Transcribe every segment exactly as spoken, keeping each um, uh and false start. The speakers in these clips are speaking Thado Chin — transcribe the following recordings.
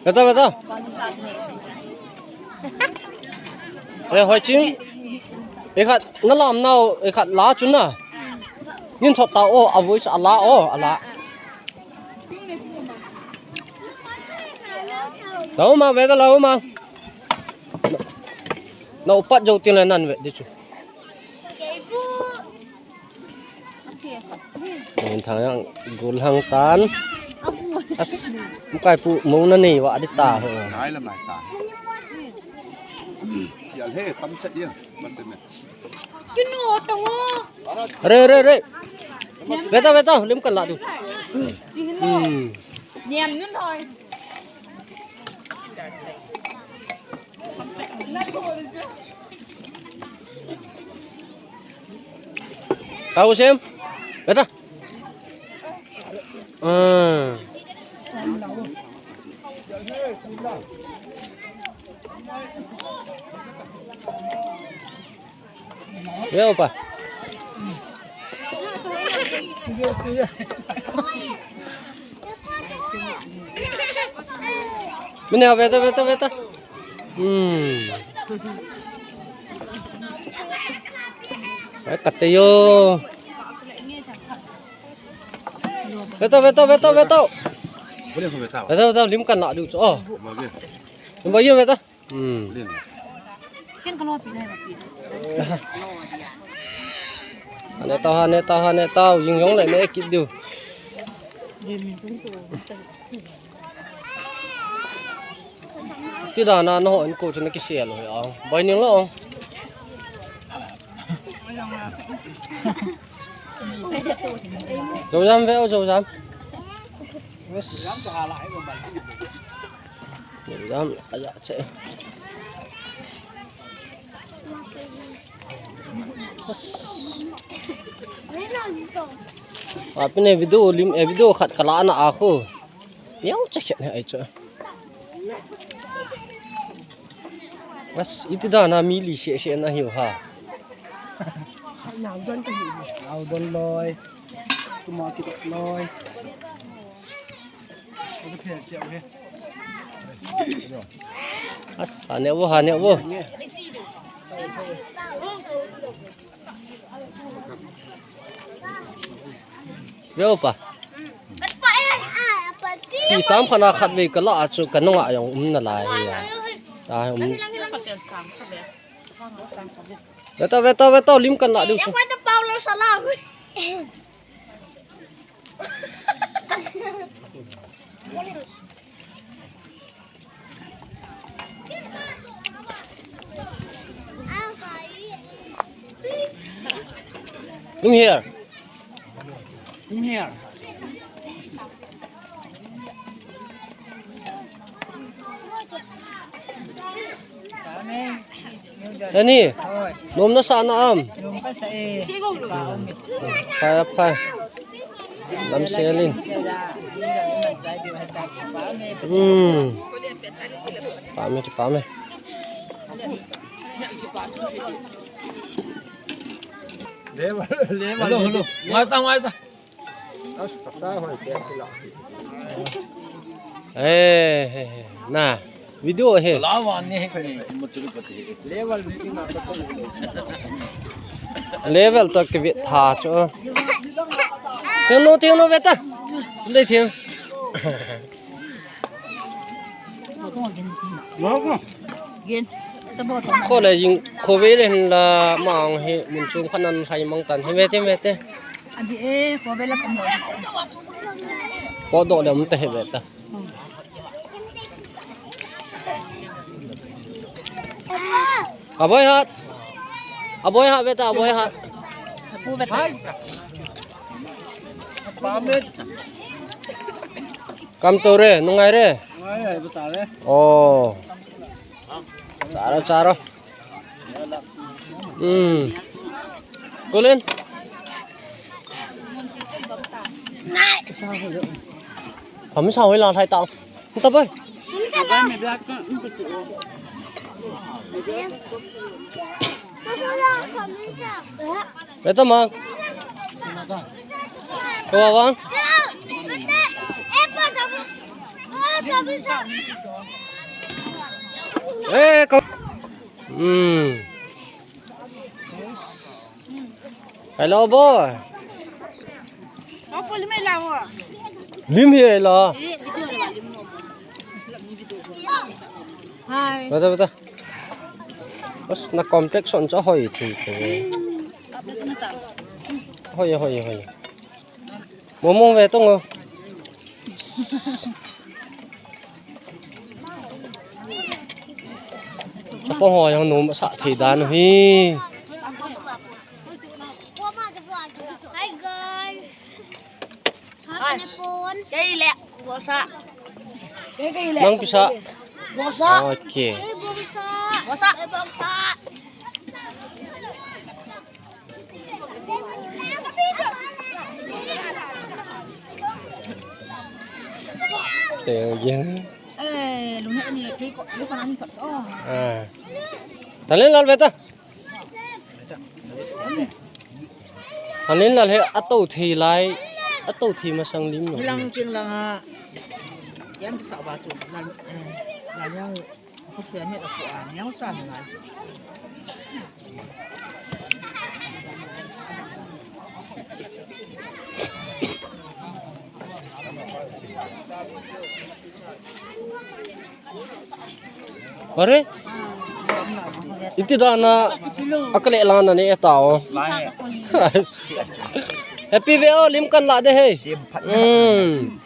Beta, beta. Eh, Hoiching. Ekhat, nalam nau, ekhat la chu na. Nin thot ta o, a voice a la o, a la. Lau ma, beta lau ma. Na upat jo tin le nan ve di chu. Nin thang yang gul hang tan. As, mukai pu mo na nei wa di ta ho. Nai la mai ta. Sial he tam set ya. Kinu tong o. Re, re, re. Beta, beta, lim kan la du. Hmm. Niam nun hoi. Kau sem? Beta. Hmm. Ve upa. Mene, beta, beta, beta. Hmm. Ai, kate yo. Beta, beta, beta, beta. Boleh aku beta? Beta, beta, lim kan la du chu. Oh. Boleh. Lim ba yo beta. Hmm. Boleh. Ken ka lo pi le pi. Hane tau, hane tau, hane tau, jing jong le ne kit diu. Ti dan a na ho in ko chu na kisel ho ya. Bai ning lo. Zo jam ve o, zo jam. Yes. Zo jam, aya che. Yes. Apine video lim, eh, video khat kala na a khu. Miau cha khet ne ai cha. Bas, iti dan a mi li se se na hiu ha. Nau don ta hi. Nau don loi. Tuma ki don loi. Ko ta phia siau he. Bas, ha ne vo, ha ne vo. Ve upa. Ti tam khat na khat ve kala a chu ka nunga jong um na lai hi ya. Ta um. Ve ta, ve ta, ve ta, lim kan la diu chu. Come here. Come here. Ani, nom na sa na am? Nom ka sa e. Phai, phai. Lam selin. Hmm. Pame, pame. Hello, hello. Ngai ta, ngai ta. Eh, eh, eh, na video he. Level to ki ve tha chu. Tengno, tengno ve ta. Dei thing. Kho le jing, kho ve le hin la ma ang hi mun chung khan an hai mang tan hi ve te, ve te. Adi e, kho ve la ka mo. Kho do le um te hi ve ta. Aboi hat. Aboi hat ve ta, aboi hat. Apu ve ta. Kam to re, nungai re. Ngai re, bu ta re. Oh. Charo, charo. Hmm. Kulin. Hami sa hoi la thai tao. Nta boy. Beta mang. Kawa bang. Eh, kom. Hmm. Hello, boy. Lim hi la. Hi. Bata, bata. Bas na complex on cha hoi thi thi. Hoi, hoi, hoi. Mo mo ve tong o. Chapang ho jong nom sa thei dan hi. Hi guys. Sa ne pon. Kei le. Bosa. Kei le. Nang pisa. Bosa. Okay. Kei bosa. Bosa. Kei bosa. Te yin. Eh, lu ne ni ke ko, lu pa ni ko. Ah. Talen lal beta. Talen lal he ato thei lai, ato thei masang lim no. Lang ching lang a. Yang sa ba chu. Lang, eh, lang yang. Are? Iti dana akale lana ne etao. Happy ve o, lim kan la de he. Hmm.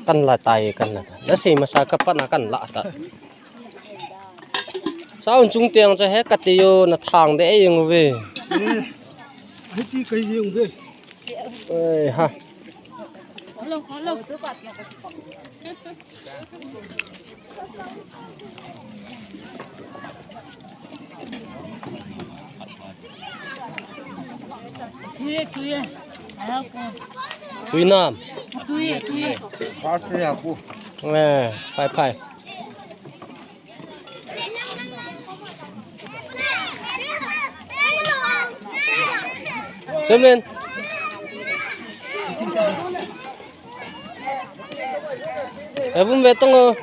Kan la tai, kan la tai. Na sei masa ka pa na kan la ta. Sa un chung tiang cha he ka te yo na thang de ei jong ve. Hiti kai jong ve. Ei ha. Hello, hello. Tui, tui. Tui nam. Tui, tui. Eh, pai, pai. Semen. Ebum betong o.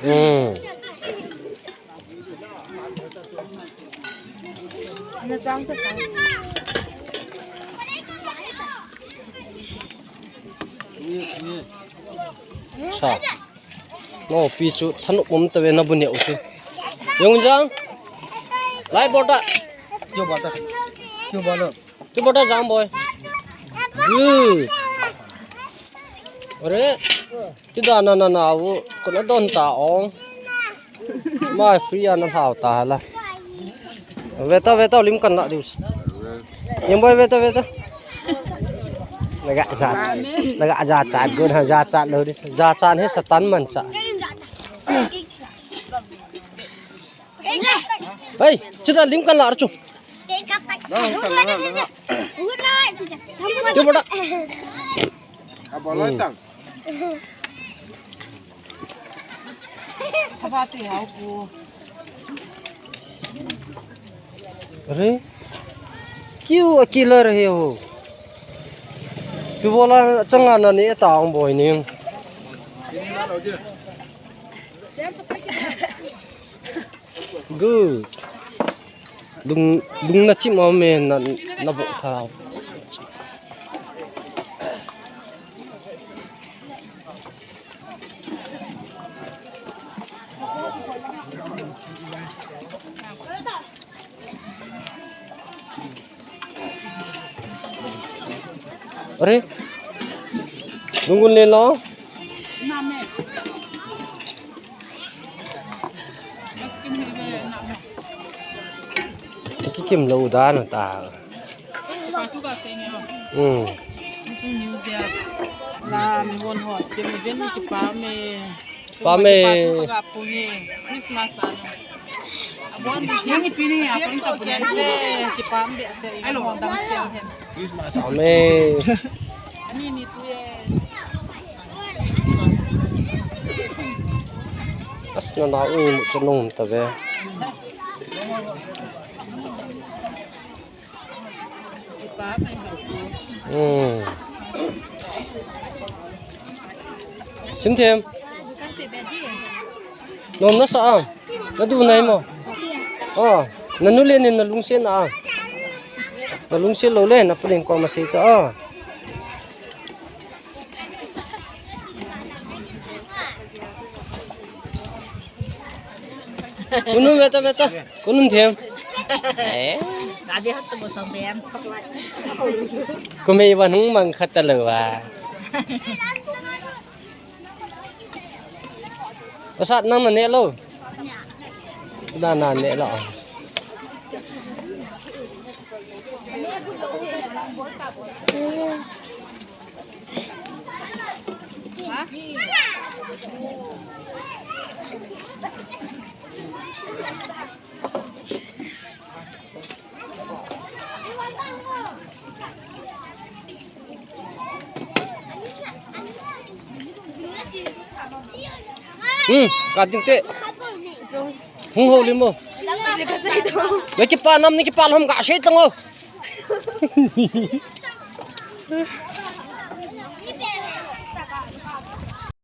Hmm. Sa. No, pi chu thanop um ta ve na bu neo chu. Yong jang. Lai bol ta. Kyo bol ta. Kyo bol ta. Kyo bol ta jang boy. Good. Are. Ti da na na na u. Ko na don ta ong. Mai free ana hlau ta la. Ve ta, ve ta, lim kan la diu. Yem boy, ve ta, ve ta. Naga ja. Naga ja cha gun ha ja cha lo dis. Ja cha he Satan man cha. Hey, chida lim kan la chu. Chu bol ta. Abolai tang. Kaba ti hau ku. Are? Kyu a killer he ho. Kyu bola changa na ni ta ong boy ni. Good. Lung, lung na chim a me na, na bo tha. Are? Lungun le lo? Kikim lo dan ta. Hmm. La mi won ho, kim ben ki pa me. Pa me. Ka pu ye, Christmas ano. Abon ni, yang ipini ya, pang ka punya se, kipambe se, imo dang se hen. Christmas. Amen. Ani ni tu ye. As na na u mu chanung ta ve. Hmm. Sinthem. Nom nasa a. Nadu nai mo. Oh, nanu le nin nalungset na a. Nalungset lou le, napu len koma sei ta a. Kunun beta beta. Kunun them. Eh? Gabi hat tu bosong bem. Kumei ban hung mang khat ta lou a. Pasat nang na ne lou. Na na ne lou. Hmm, ka ding te. Hung ho lim mo. Ni kipa nam ni kipa lom ka sei tang o.